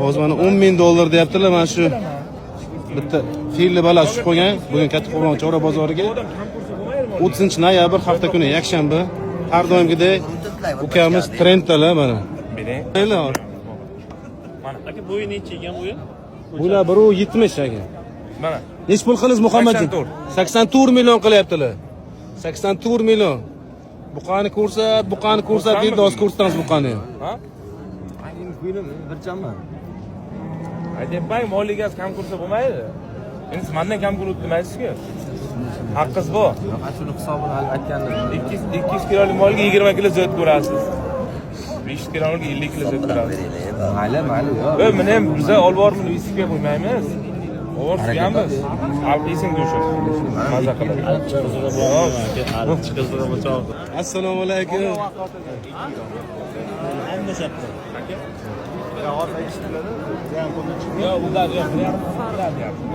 Hozir mana 10 ming dollar deyaptilar mana shu bitta filli bala tushib qolgan bugun Kattaqo'rg'on chorva bozoriga. 30 noyabr, hafta kuni, yakshanba. Har doimgidek ukamiz trenddalar mana. Qaranglar. Aka, bo'yi necha ekan bo'yi? Bular 1,70 aka. Mana. Nechi pul qildingiz, Muhammadjon? 84. 84 million qilyaptilar. 84 million. Buqani ko'rsat, buqani ko'rsat deydi, hozir ko'rsatamiz buqani. Ha? Bir chamma. Aytyapman, mol egasi kam ko'rsa bo'lmaydi. Endi siz mandan kam ko'rib demaysiz-ku. Haqqingiz bor. Yo'q, shuni hisobini hali aytgandim. 200 200 kilolik molga 20 kilo ziyod ko'rasiz. 500 kilolik 50 kilo ziyod ko'rasiz. Mayli, mayli, yo'q. Ö, buni ham biza olib borib visika qo'ymaymiz. Olib suyamiz. Xalq yesin go'shtini. Maza qilib. Assalomu alaykum. Yo'q, ular yo'q, ular deyapti.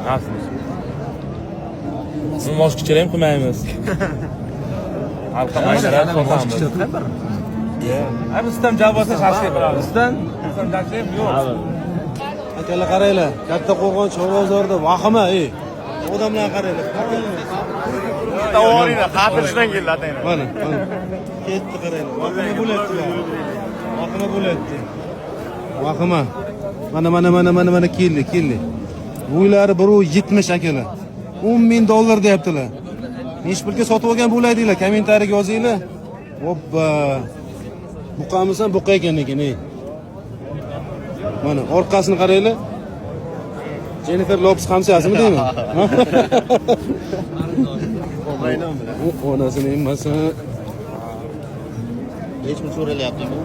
Nasıl? Moshkichiri ham qilmaymiz. Xalqqa maydalar sotamiz. Abi, sizdan javob olsa shashlik qilamiz. Sizdan? Sizdan shashlik yo'q. Akalar, qaranglar, Kattaqo'rg'on chorva bozorida vahima, ey. Odamlar, qaranglar. Davoringlar, xatirishdan keldi ataylar. Mana, mana. Ketdi, qaranglar. Vahima bo'lyapti. Vahima bo'lyapti. Vahima. Mana, mana, mana, mana, mana keldi, keldi. Bo'ylari 1,70 akalar. 10 ming dollar deyaptilar. Nechi pulga sotib olgan bo'ladinglar? Kommentariyaga yozinglar. Hoppa. Buqamisan, buqa ekan lekin, ey. Mana orqasini qaranglar. Jennifer Lopez hamsiyasimi deyman? U onasini emmasi. Nechi pul so'ralyapti bu?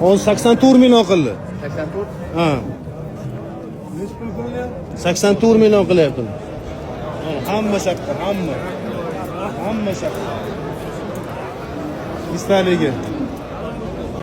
Hozir 84 million qildi. 84. Ha. 84 million qilyapti. Mana hamma shaqqa, hamma. Hamma shaqqa. Estaligi.